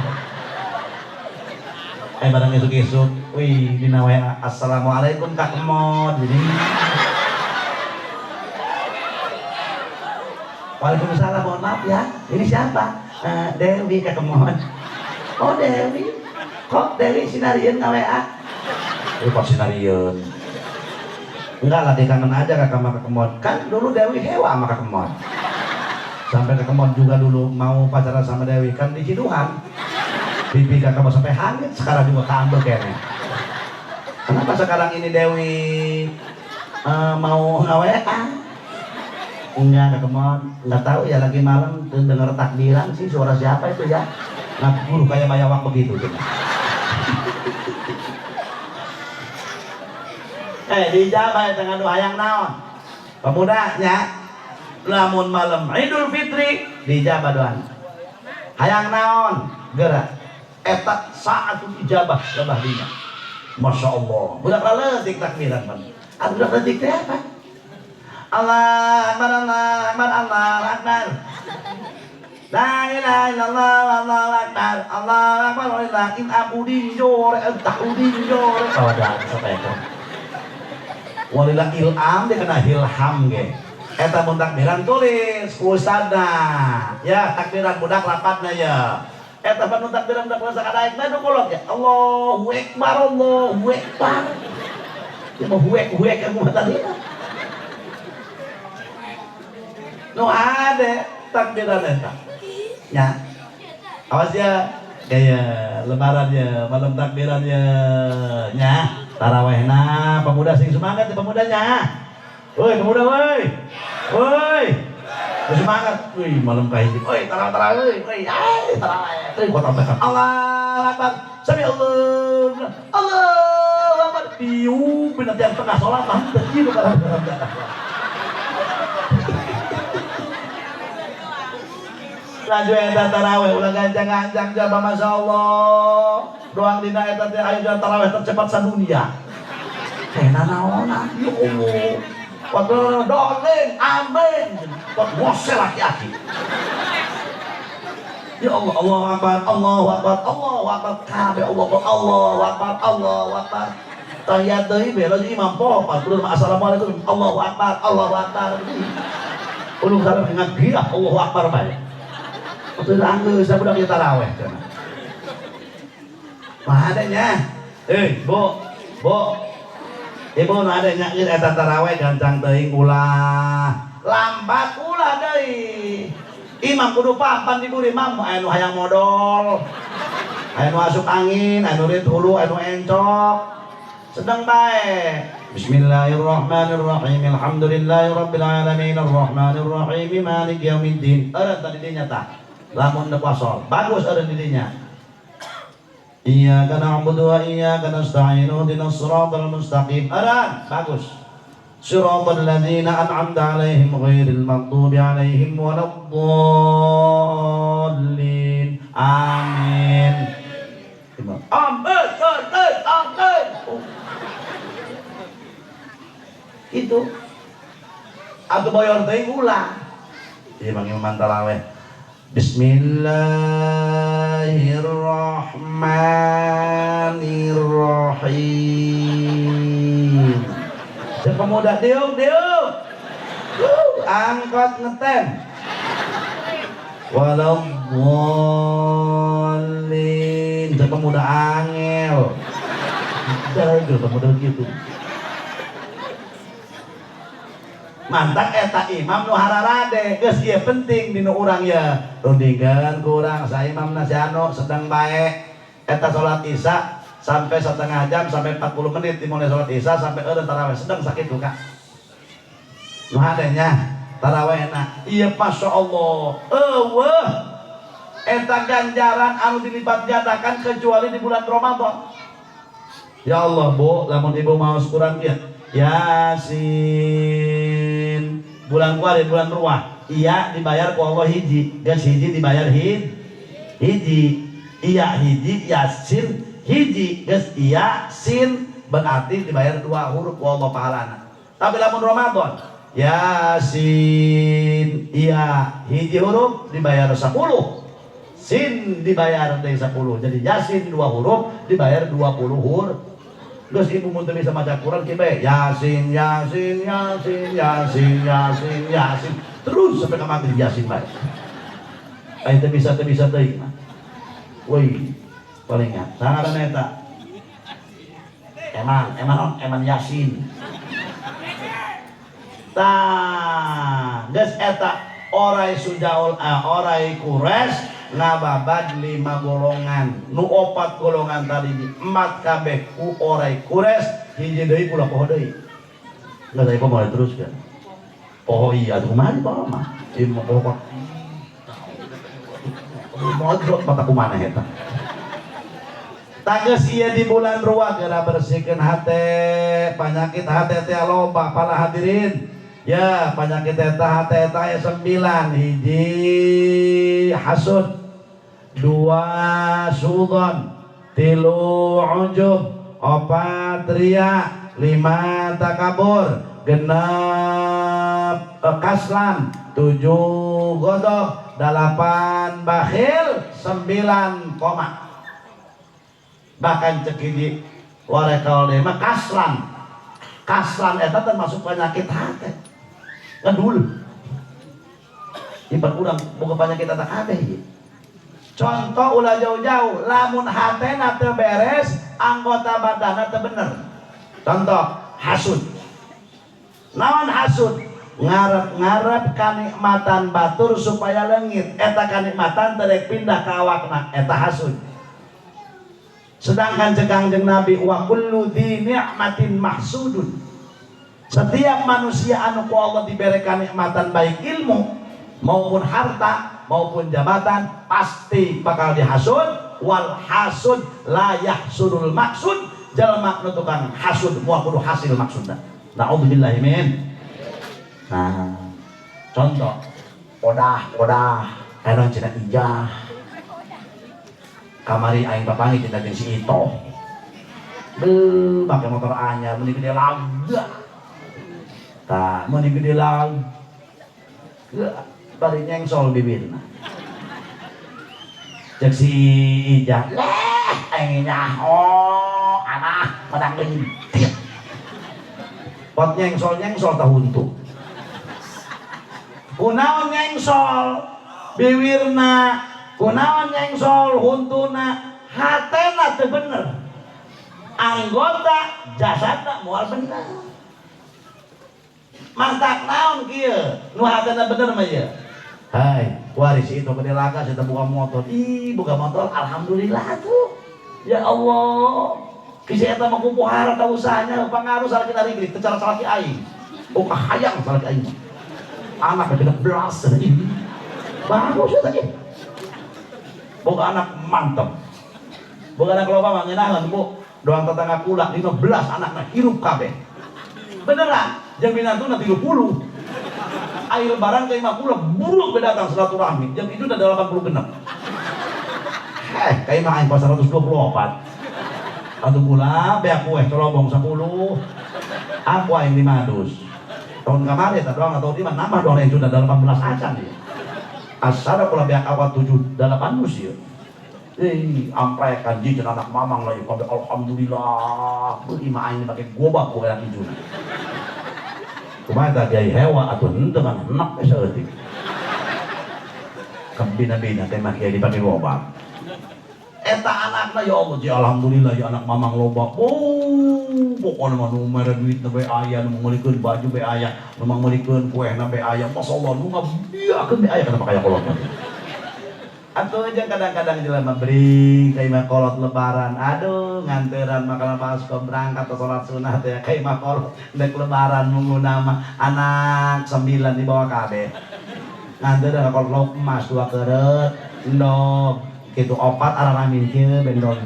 Barang isuk-isuk, wih dina WA assalamualaikum Kak Emot. Jadi waalaikumsalam, mohon maaf ya. Ini siapa? Dewi Kak Emot. Oh Dewi, kok Dewi sinarieun nga WA? Kok sinarieun? Enggak lah, dia kangen aja kakak sama Kak Emot. Kan dulu Dewi hewa sama Kak Emot. Sampai Kak Emot juga dulu mau pacaran sama Dewi kan di Ciduhan. Pipi Kakak mau sampai hangit sekarang juga keambil kayaknya. Kenapa sekarang ini Dewi mau nge-WA? Enggak, Kak Emot. Enggak tahu ya, lagi malam dengar takbiran sih, suara siapa itu ya? Nah, guru kayak bayawak begitu. Dijabah tengah doa hayang naon? Pemudanya lamun malam Idul Fitri dijabah doan. Hayang naon? Gerak. Eta saatul ijabah lebah dina. Masya Allah. Budak leutik takbiran pan. Atuh budak leutik teh apa? Allah akbar Allah akbar Allah akbar. La ilaha illallah Allahu akbar. Allahu akbar wa in abudin jore entah udin jore. Sawadaan sampai itu. Walillah ilham dia kena hilham ge. Eta mun takbiran tulis ku ustadna. Ya takbiran budak lapatna ya. Eta mun takbiran budak kelas sakadaek bae nu kolot ya. Allahu akbar Allahu akbar. Ya mau huek-huek aku mah tadi. Nu ade takbiran eta. Ya. Awas ya. Gaya lebarannya, malam takbirannya nya. Tarawehna pemuda sing semangat ya pemudanya. Woi pemuda woi. Woi. Semangat. Woi malam kahiji. Woi taraweh taraweh. Woi ai taraweh. Teuing kota Mekkah. Allahu akbar. Sami Allah. Allahu akbar. Piu bina tiang tengah salat mah teu ieu kana. Laju eta taraweh ulah gancang-gancang jaba masyaallah. Doang dina eta teh ayo jalan taraweh tercepat sadunia. Teh nanaonan ya Allah. Waktu doling amin. Waktu ngose laki-laki. Ya Allah, Allahu akbar, Allahu akbar, Allahu akbar, kabeh Allah, Allahu akbar, Allahu akbar. Tahiyat deui bela jeung imam popat, kudu assalamualaikum, Allahu akbar, Allahu akbar. Ulung salam ngagiah Allahu akbar bae. Atuh anggeus budak ieu taraweh cenah. Mah adanya. Bu, bu. Ibu nu adanya geus eta taraweh gancang teuing ulah. Lambat ulah deui. Imam kudu pampan di buri imam aya nu hayang modol. Aya nu asup angin, aya nu rit hulu, aya nu encok. Sedang bae. Bismillahirrahmanirrahim. Alhamdulillahirabbil alamin arrahmanirrahim maliki yaumiddin. Eureun tadi dinya tah. Lamun teu puasol, bagus eureun di dinya. Iyyaka na'budu wa iyyaka nasta'in ihdinas siratal mustaqim. Eureun, bagus. Siratal ladzina an'amta 'alaihim ghairil maghdubi 'alaihim waladdallin. Amin. Amin, amin, amin. Itu. Atuh boyor teuing ulah. Ieu Bang Imam taraweh. Bismillahirrahmanirrahim. Cek pemuda diung diung. Angkot ngetem. Waladhdallin. Cek pemuda angel. Jalan pemuda gitu. Mantak eta imam nu hararade geus ieu penting dinu urang ya rundingkeun ku urang sa imamna si anu sedang bae eta salat isya sampai setengah jam sampai 40 menit dimulai salat isya sampai eureun tarawih sedang sakitu ka nu hadenya tarawihna ieu masyaallah eueuh Eta ganjaran anu dilipat gandakan kecuali di bulan Ramadan. Ya Allah Bu, lamun ibu maos Quran kieu. Yasin bulan kuari bulan ruah. Iya dibayar ku Allah hiji, geus hiji dibayar hiji. Iya hiji Yasin hiji, geus iya sin berarti dibayar dua huruf ku Allah pahalana. Tapi lamun Ramadan Yasin iya hiji huruf dibayar 10. Sin dibayar dari 10. Jadi Yasin 2 huruf dibayar 20 huruf. Terus ibu mun teu bisa maca Quran kieu bae Yasin Yasin Yasin Yasin Yasin Yasin terus sampai ka maghrib Yasin bae. Aya teu bisa teuing mah. Woi, palingan sangaran eta. Eman, eman eman Yasin. Tah, geus eta orai sujaul orai Quraisy ngababad 5 golongan. Nu 4 golongan tadi emat kabeh ku orai Quraisy, hiji deui kula poho deui. Geus aya mulai terus kan. Poho iya atuh kumaha poho mah. Ieu mah poho kok. Modrot mata kumaha eta. Tanggeus ieu di bulan ruah geura bersihkeun hate, panyakit hate teh loba para hadirin. Ya, penyakit eta hate eta aya 9, hiji hasud, 2 suudon, 3 ujub, 4 riya, 5 takabur, 6 kaslan, 7 godob, 8 bakhil, 9 koma. Bahkan cek hiji warekal deui mah kaslan. Kaslan eta termasuk penyakit hate. Ngedul. Ibar urang boga penyakit eta kabeh ieu. Contoh ulah jauh-jauh, lamun hatena teu beres, anggota badanna teu bener. Contoh hasud. Naon hasud? Ngarep-ngarep kanikmatan batur supaya leungit, eta kanikmatan teu rek pindah ka awakna, eta hasud. Sedangkan cek Kangjeng Nabi wa kullu dzi ni'matin mahsudun. Setiap manusia anu ku Allah diberikan nikmatan baik ilmu maupun harta maupun jabatan pasti bakal dihasud. Wal hasud la yahsudul maksud, jalma nu tukang hasud moal kudu hasil maksudna. Naudzubillahi min. Nah, contoh odah odah anu cenah ijah. Kamari aing papanggih cenah jeung si Ito. Beuh, make motor anyar meuni gede laga. Tah, meuni gede laga. Bari nyengsol bibirna. Cek si Ijah, leh aing nyaho anak menang lentit. Pot nyengsol-nyengsol tah huntu. Kunaon nyengsol biwirna, kunaon nyengsol huntuna, hatena teu bener. Anggota jasadna moal bener. Mantak naon kieu? Nu hatena bener mah ieu. Hai, waris itu gede laga saya buka motor. Ih, buka motor alhamdulillah tuh. Ya Allah. Kisi eta mah kupu harta usahanya pangaruh salaki narigrik teu cara salaki aing. Oh kahayang salaki aing. Anak gede belas ini. Bagus ya tadi. Boga anak mantep. Boga anak loba mah ngeunaheun, Bu. Doang tetangga kula 15 anakna hirup kabeh. Beneran, jeung minantuna 30. Air lebaran ke 50 buruk datang silaturahmi. Jam itu udah 86. Heh, kayak mah aing pas 124. Atuh kula beak kue colobong 10. Aku aing 5 dus. Tahun kemarin tak doang atau lima nambah doang yang sudah 18 acan dia. Asada kula beak awal 7 8 dus ya. Amprekan jijan anak mamang lah ya kabeh alhamdulillah. Beuh mah aing pake gobak ku enak ijuna. Kumaha tah kiai hewa atuh henteu kan enak we saeutik. Kabina-bina teh mah kiai dipake gobak. Eta anakna ya Allah, ya alhamdulillah ya anak mamang loba. Oh, pokona mah nu mere duitna bae aya, nu meulikeun baju bae aya, nu meulikeun kuehna bae aya. Masyaallah nu ngabiakeun bae aya kana kaya kolot mah. Atuh aja kadang-kadang jelema beri ka imah kolot lebaran. Aduh, nganteran makanan baskom berangkat ke sholat sunah teh ka imah kolot ndek lebaran munguna mah anak 9 dibawa kabeh. Nganteran ka kolot lauk emas 2 keret. Endog kitu opat araramin kieu bendog.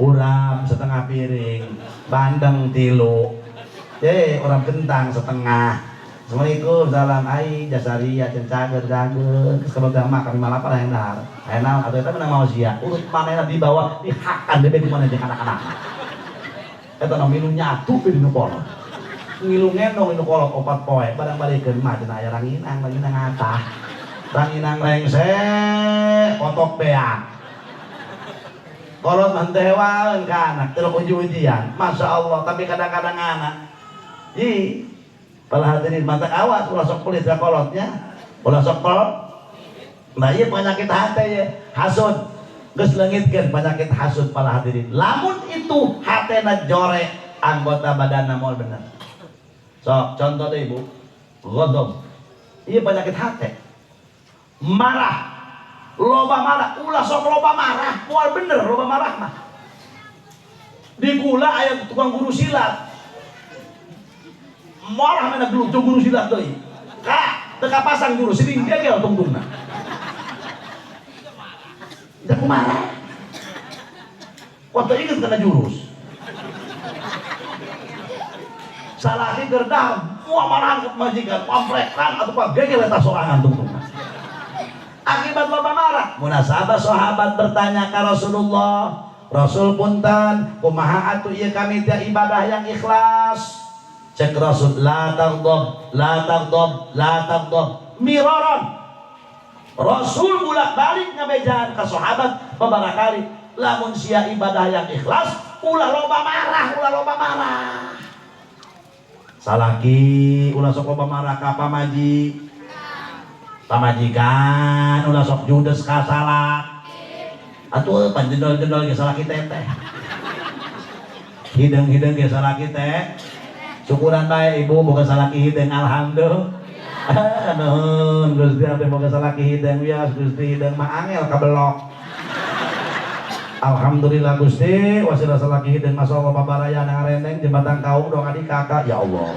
Urap setengah piring, bandeng 3. Urap kentang setengah. Assalamualaikum, salam ai jasaria can cager cager. Geus kaboga mah kami malapar hayang dahar. Aya naon atuh eta menang mau sia. Urut manehna dibawa dihakan bebe ku maneh jeung anak-anak. Eta nu milu nyatu di nu kolot. Ngilu ngendong nu kolot 4 poe, barang balikeun mah cenah aya ranginang, ranginang atah. Ranginang rengse, kotok beak. Kolot mah teh hewan ka anak, teu uji-ujian. Masya Allah, tapi kadang-kadang anak ih, para hadirin mata awas ulah sok pelit ka kolotnya, ulah sok pelit. Nah ieu penyakit hate ye, hasud. Geus leungitkeun penyakit hasud para hadirin. Lamun itu hatena jore, anggota badanna moal bener. Sok contoh deui Ibu, ghadab. Ieu penyakit hate. Marah. Loba marah, ulah sok loba marah, moal bener loba marah mah. Di kula aya tukang guru silat. Marah mana dulu tuh guru silat deui. Ka, teu kapasang jurus sering gegel tungtungna. Teu kumaha? Waktu inget kana jurus. Salaki keur dahar, moal marahan ke majikan, pamprekan atuh pak gegel eta sorangan tungtungna. Akibat loba marah, munasabah sahabat bertanya ke Rasulullah, Rasul punten, kumaha atuh ieu kami teh ibadah yang ikhlas? Cek Rasul, la taghdab, la taghdab, la taghdab. Miraran. Rasul bolak-balik ngabejaan ka sahabat beberapa kali, lamun sia ibadah yang ikhlas, ulah loba marah, ulah loba marah. Salaki ulah sok loba marah ka pamaji. Pamajikan ulah sok judes ka salak. Atuh panjendol-jendol ge salaki teteh. Hideung-hideung ge salaki teh. Syukuran bae ibu boga salaki hideung, alhamdulillah. Nuhun Gusti abdi boga salaki hideung, wios Gusti hideung mah angel kabelok. Alhamdulillah Gusti wasilah salaki hideung masyaallah babaraya ngareneng jembatan kaung dong adik kakak ya Allah.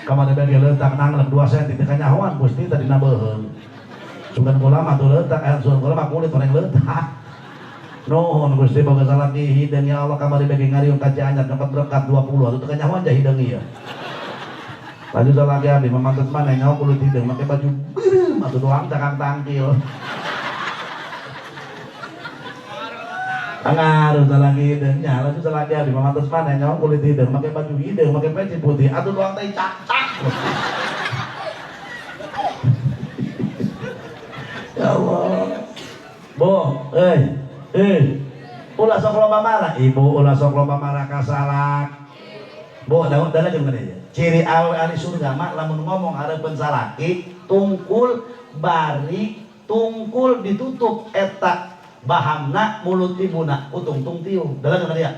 Kamari bagi leutak nanglek 2 senti teu kanyahoan Gusti tadi na beuheung. Sugan kula mah tuh leutak, sugan kula mah kulit orang leutak. Nuhun Gusti boga salaki hideung ya Allah kamari bagi ngariung ka Cianjur dapat berkat 20 atuh teu kanyahoan ja hideung ieu. Lanjut salaki abdi mamantut maneh nyaho kulit hideung make baju beureum atuh doang cakang tangkil. Pangaruh salaki hideung nya lanjut salaki abdi mamantut maneh nyaho kulit hideung make baju hideung make peci putih atuh doang teh cak-cak. Ya Allah. Bo, ulah sok loba marah, ibu ulah sok loba marah ka salak. Bo, daun dana jeung gede ya. Ciri awe ahli surga mah lamun ngomong hareupeun salaki, tungkul bari tungkul ditutup eta bahamna mulut ibuna utungtung tiung. Dana jeung gede ya.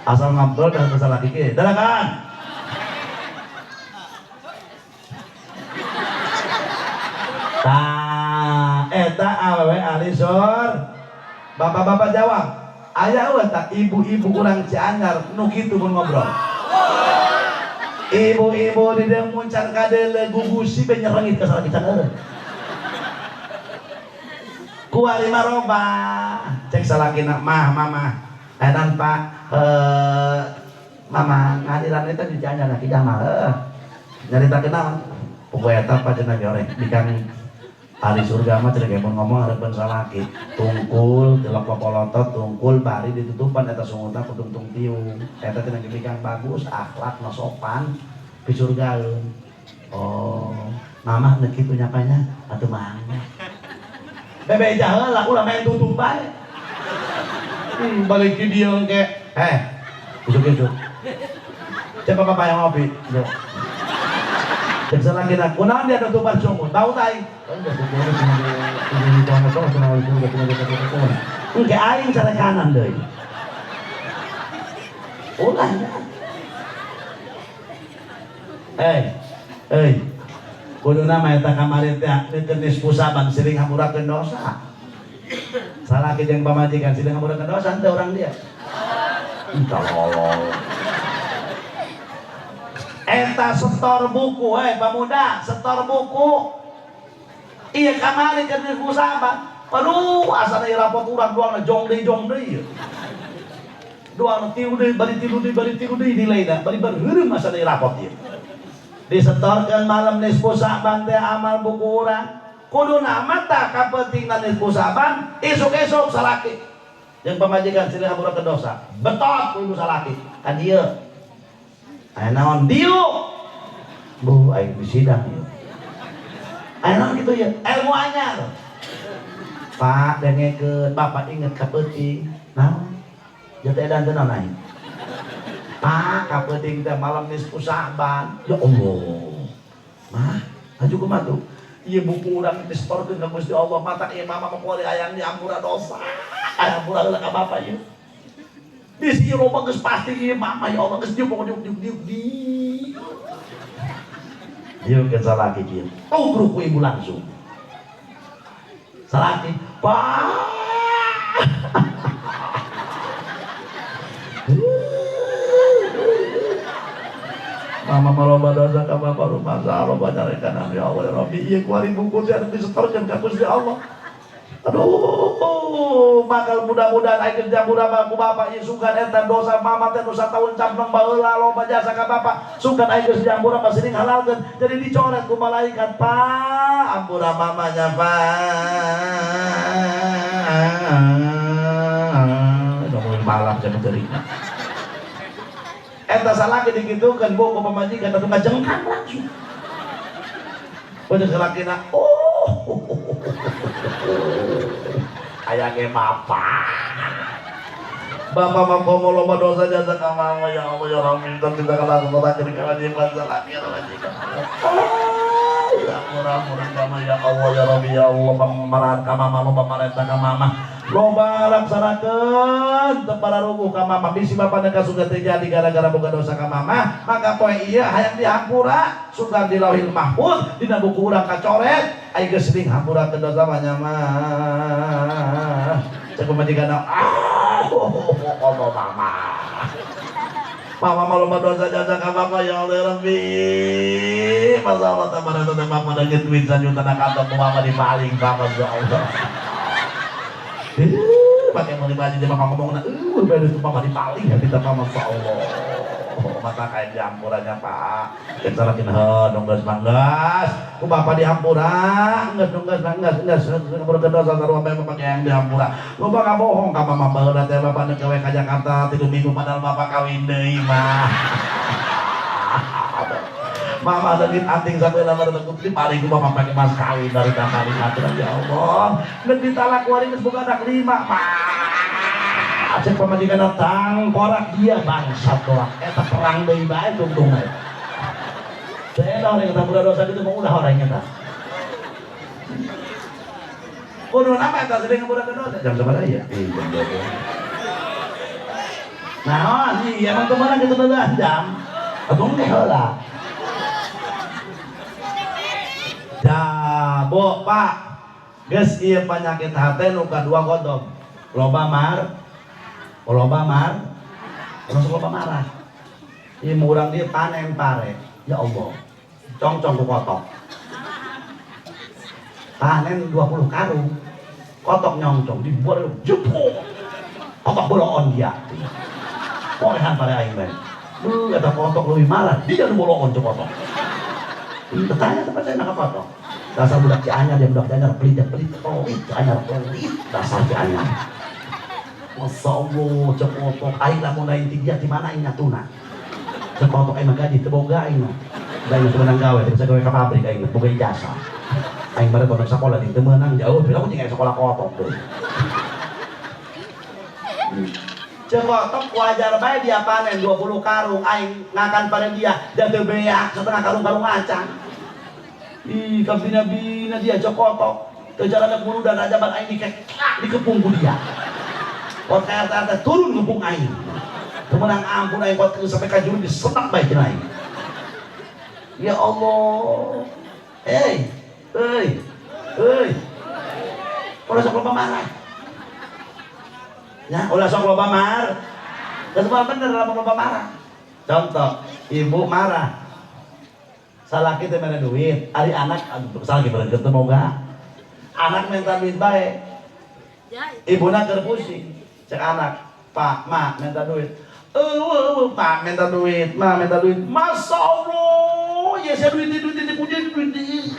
Asal ngobrol dan salaki ge. Dana kan? Tah, eta awewe ahli surga. Bapak-bapak jawab. Aya eueuh tah ibu-ibu urang Cianjur nu kitu mun ngobrol. Ibu-ibu di dieu muncan kadeuleu gugusi be nyerengit ka salaki can eueuh. Kuari mah robah. Cek salakina mah mama. Edan Pak, mama ngadiran eta di Cianjur ki mah heuh. Nyaritakeun naon? Pokoe eta Pak cenah goreng bikang ahli surga mah cenah mun ngomong hareupeun salaki tungkul tilok popolotot tungkul bari ditutupan eta sungutna kutungtung tiung eta cenah bikang bagus akhlak no sopan pisurgaeun. Oh, mamah nu kitu nyapanya atuh mangga. Bebe jaheula ulah main tutup bae. Balik di dieu engke. Isuk-isuk. Coba bapak yang ngopi. Cek salaki na kunaon dia tutupan sungut? Bau tai. Engke aing cara kanan deui. Ulah nya. Kuduna mah eta kamari teh jenis pusaban siring hamurakeun dosa. Salaki jeung pamajikan siring hamurakeun dosa henteu urang dia. Tolol. Eta setor buku, pemuda, setor buku. Iya kamari keur nisfu Sa'ban. Aduh, asana ieu rapot urang doangna jong deui. Doangna tilu deui, bari tilu deui, bari tilu deui nilaina, bari bareureum asana ieu rapot ieu. Disetorkeun malam nisfu Sa'ban teh amal buku urang. Kuduna mah tah kapentingna nisfu Sa'ban, isuk-isuk salaki. Jeung pamajikan silih hampura ke dosa. Betot ku ibu salaki. Ka dieu. Aya naon diuk? Bu aing di sidang ieu. Aya naon kitu ieu? Ilmu anyar. Pak dengekeun, bapak inget ka peuting. Naon? Jatuh edan teh naon aing? Pak ka peuting teh malam nisfu Sa'ban. Ya Allah. Mah, aju kumaha tuh? Ieu buku urang disetorkeun ka Gusti Allah, mata ieu mama mah kuari hayang diampura dosa. Hayang ampura heula ka bapak ieu. Bisi ieu loba geus pasti ieu mama ya Allah geus diuk diuk diuk diuk diuk. Diuk ke salaki kieu. Tubruk ku ibu langsung. Salaki, Pak. Mama maloba dosa ka bapak rumah loba nyarekan ya Allah ya Rabbi ieu kuari buku teh anu disetorkeun ka Gusti Allah. Aduh, bakal mudah-mudahan aing kerja murah ku bapak ieu sugan eta dosa mama teh nu sataun campleng baheula loba jasa ka bapak. Sugan aing geus jambura masih halalkeun jadi dicoret ku malaikat, Pak. Ampura mamanya, Pak. Ngomongin malam saya terima. Eta salaki dikitukeun bu ku pamajikan atuh ngajengkang langsung. Udah salakina, oh. Aya ge bapak. Bapak mah komo loba dosa jasa ka mama ya Allah ya Rabbi minta minta kana kana kewajiban salaki kewajiban. Ya murah-murah kama ya Allah ya Rabbi ya Allah pamarahan ka mama loba mareta ka mama. Loba laksanakeun teu pararuguh ka mama bisi bapana ka surga teu jadi gara-gara boga dosa ka mama maka poe ieu hayang dihampura sugan di Lauhil Mahfuz dina buku urang kacoret ai geus sering hampura ke dosa mah nya mah cek pamajikan ah Allah mama mama mah loba dosa jasa ka mama ya Allah ya Rabbi masa Allah tabaraka wa taala mama da duit sajuta na kantor ku mama dipaling mama ya Allah. Pakai mau dibaju dia mama ngomong, beres tuh mama dipaling ya kita mama Allah. Mata kayak diampurannya Pak. Kita lagi nonggas manggas. Ku bapak diampura, nggak nonggas manggas, nggak ampura dosa sarua bae bapak yang diampura. Lu bakal bohong ka mama baheula teh bapak gawe ka Jakarta 3 minggu padahal bapak kawin deui mah. Mama lagi anting sampai lama datang putri paling ku bapak pakai mas kawin dari kamar lima ya Allah. Nek ditalak wari geus boga anak 5 mah. Cek pamajikan datang korak dia bangsat doang. Eta perang deui bae tungtung bae. Saya tahu yang tak dosa itu mau ulah orang eta. Kudu nama eta sedeng ngapura dosa jam sabaraha ya? Ih jam 12. Nah, iya emang kemana gitu 12 jam. Atuh engke heula. Ya, Bu, Pak. Geus ieu penyakit hate nu kadua godom. Loba mar, loba mar, terus loba marah. Ieu urang dieu panen pare. Ya Allah. Congcong ku kotok. Panen 20 karung. Kotok nyongcong dibuat jepuk. Kotok boloon dia. Porehan pare aing bae. Kata kotok leuwih marah, dia nu boloon cek kotok. Bertanya tempat saya nak kotok. Dasar budak Cianyar, dia budak Cianyar pelit, pelit, pelit, Cianyar pelit, dasar Cianyar. Masya Allah, cek kotok aing lamun lain ti dia di mana aing nyatuna. Cek kotok aing mah gaji teu boga aing mah. Da aing teu meunang gawe, teu bisa gawe ka pabrik aing mah, boga ijazah. Aing mah kono sakola di teu meunang jauh, bila ku jeung sekolah kotok deui. Cek kotok wajar bae dia panen 20 karung aing ngakan panen dia dan teu beak setengah karung-karung acan. Ih, kabina-bina dia cek kotok. Teu jalan buru dan ajaban aing dikepung ku dia. Kot RT turun ngepung aing. Teu meunang ampun aing kot sampai ka juru disetak bae cenah aing. Ya Allah. Hei, hei, hei. Ulah sok loba marah. Ya, ulah sok loba marah. Geus bener lamun loba marah. Contoh, ibu marah. Salaki teh mere duit, ari anak, aduh, salaki berengket teu boga. Anak minta duit bae. Ibuna keur pusing. Cek anak, "Pak, Ma, minta duit." "Eueuh, eueuh, Pak, minta duit, Ma, minta duit." Masya Allah, ya saya duit, duit, duit, duit, duit, duit.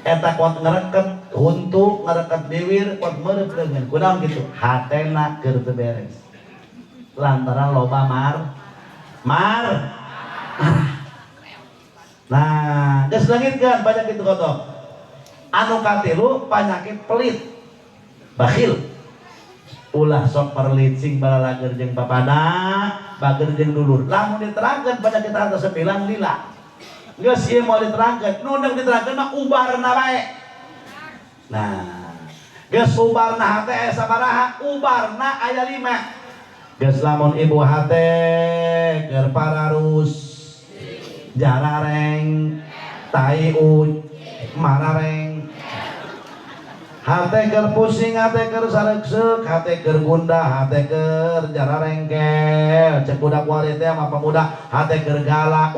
Eta kuat ngereket huntu, ngereket bibir, kuat merep leungeun. Kunaon kitu? Hatena keur teu beres. Lantaran loba mar mar marah. Nah, geus leungitkeun banyak itu kotok. Anu katilu penyakit pelit. Bakhil. Ulah sok perlit, sing balalager jeung papada, bager jeung dulur. Lamun diterangkeun penyakit harta 9 lila. Geus ieu mau diterangkeun, nu endang diterangkeun mah ubarna bae. Nah, geus ubarna hate aya sabaraha? Ubarna aya 5. Geus lamun ibu hate keur pararus, jarareng, tai uj, marareng. Hate keur pusing, hate keur sareukseuk, hate keur gundah, hate keur jararengkel. Cek budak wari teh sama pemuda, hate keur galak.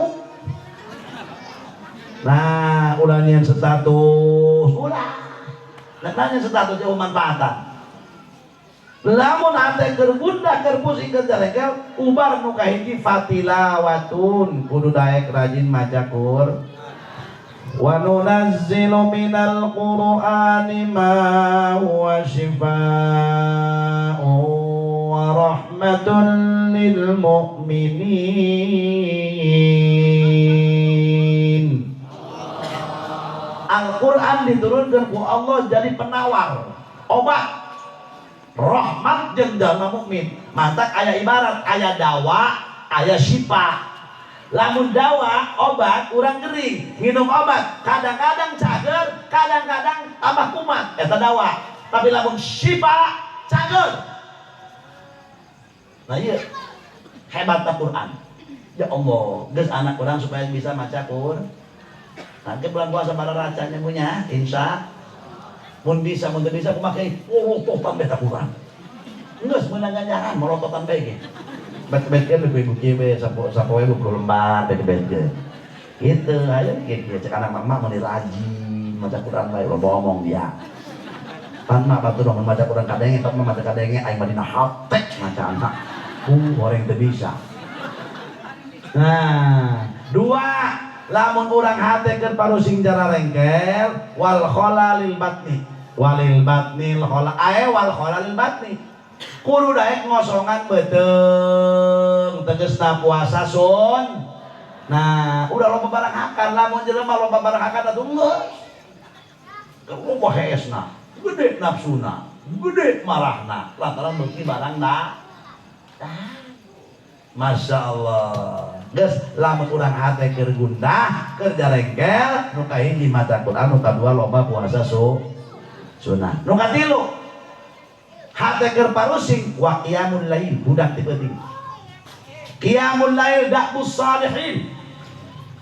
Nah, ulah nyieun status, ulah. Nah, nanya status jauh manfaatan. Lamun hate keur gundah, keur pusing, keur jarengkel, ubar nu kahiji fatilawatun, kudu daek rajin maca Qur'an. Wa nunazzilu minal Qur'ani ma huwa syifaa'un wa rahmatun lil mu'minin. Al-Quran diturunkan ku Allah jadi penawar, obat, rahmat jeung jalma mukmin. Mantak aya ibarat aya dawa, aya syifa. Lamun dawa obat urang gering, minum obat kadang-kadang cager, kadang-kadang tambah kumat, eta dawa. Tapi lamun syifa cager. Nah iya, hebat Quran. Ya Allah, geus anak urang supaya bisa maca Quran. Nanti bulan puasa bararacanya punya, insya. Mun bisa, mun teu bisa kumaha molototan beta Quran. Geus meunang ganjaran molototan bae ge. Bet-betkeun ibu-ibu kieu we sapoe 20 lembar bet-betkeun. Gitu, ayo kieu cek anak mama mun rajin maca Quran bae loba omong dia. Pan mah batur mun maca Quran kadenge, pan mah maca kadenge aing mah dina hate maca anak. Goreng teu bisa. Nah, dua, lamun urang hate keur parusing jararengkel wal khalalil batni. Walil batnil khala ae wal khalalil batni. Kudu daek ngosongan beuteung tegesna puasa sun. Nah, udah loba barang hakan, lamun jelema loba barang hakan atuh geus. Loba heesna, gede nafsuna, gede marahna, lantaran beuki barang da. Masya Allah. Geus lamun urang hate keur gundah, keur jarengkel, nu kahiji maca Quran, nu kadua loba puasa sunah. Nu katilu, hate keur parusing wa qiyamul lail, hudang ti peuting. Qiyamul lail da'bus salihin.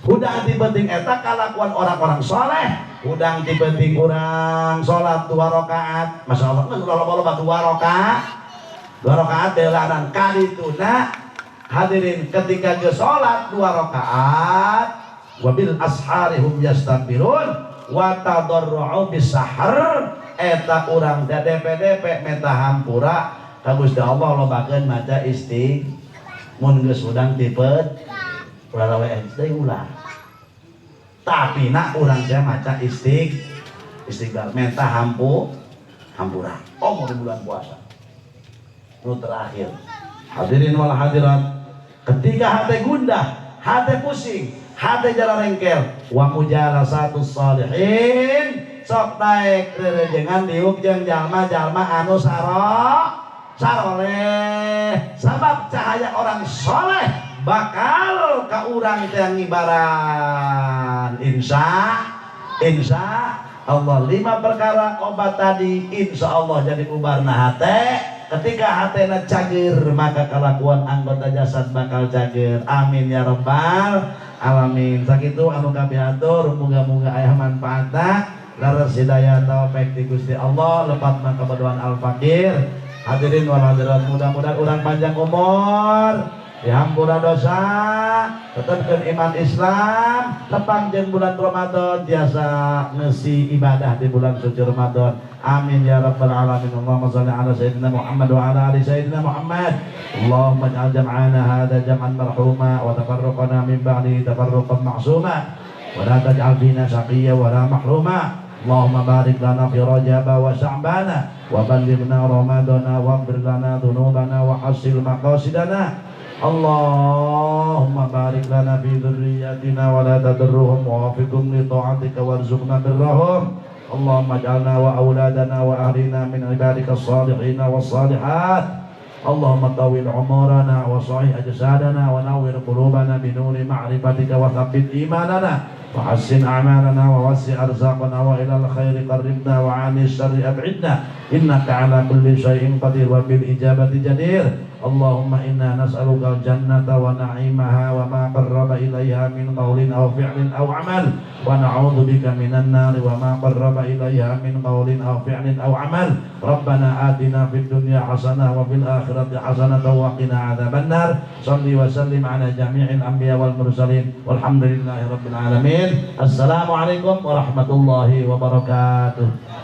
Hudang ti peuting eta kalakuan orang-orang soleh. Hudang ti peuting urang salat 2 rakaat. Masya Allah, geus loba-loba 2 rakaat. 2 rakaat belanan kadituna. Hadirin ketika ke salat 2 rakaat, wabil ashari hum yastaghfirun wa tadarru'u bisahar, eta urang teh DPDP menta hampura ka Gusti Allah lobakeun maca istighfar. Mun geus hudang tipet ulah we deui ulah. Tapi nak urang teh maca istighfar menta hampura. Oh, mau di bulan puasa. Nu terakhir. Hadirin wal hadirat, ketika hati gundah, hati pusing, hati jararengkel, wa mujalasatus salihin, sok daek rerejengan diuk jeung jalma-jalma anu saroleh. Sabab cahaya orang soleh bakal ka urang teh ngibaran. Insya Allah 5 perkara obat tadi insya Allah jadi ubarna hate. Ketika hatena cager maka kelakuan anggota jasad bakal cager. Amin ya rabbal alamin. Sakitu anu kapihatur, muga-muga aya manfaatna. Leres hidayah taufik ti Gusti Allah, lepat mah kabodohan al fakir. Hadirin wal hadirat, mudah-mudahan urang panjang umur, Dihampura dosa, tetapkan iman Islam, tepang jeung bulan Ramadan, biasa ngesi ibadah di bulan suci Ramadan. Amin ya rabbal alamin. Allahumma shalli ala sayyidina Muhammad wa ala ali sayyidina Muhammad. Allahumma ij'al jam'ana hadza jam'an marhuma wa tafarruqana min ba'di tafarruqan ma'suma wa la taj'al fina syaqiyya wa la mahruma. Allahumma barik lana fi Rajab wa Sya'bana wa ballighna Ramadana waghfir lana dhunubana wa hassil maqasidana. Allahumma barik lana fi dzurriyyatina wa la tadurruhum wa wafiqhum li ta'atika warzuqna birrahum. Allahumma ij'alna wa auladana wa ahlina min ibadika as-salihin was-salihat. Allahumma tawil umurana wa sahih ajsadana wa nawwir qulubana bi nuri ma'rifatika wa thabbit imanana wa hassin a'malana wa wasi' arzaqana wa ilal khairi qarribna wa 'anil syarri ab'idna innaka 'ala kulli syai'in qadir wa bil ijabati jadir. Allahumma inna nas'aluka al-jannata wa na'imaha wa ma qarraba ilaiha min qawlin aw fi'lin aw amal wa na'udzubika minan nari wa ma qarraba ilaiha min qawlin aw fi'lin aw amal. Rabbana atina fid dunya hasanah wa fil akhirati hasanah wa qina adzabannar. Shalli wa sallim ala jami'il anbiya wal mursalin walhamdulillahi rabbil alamin. Assalamualaikum warahmatullahi wabarakatuh.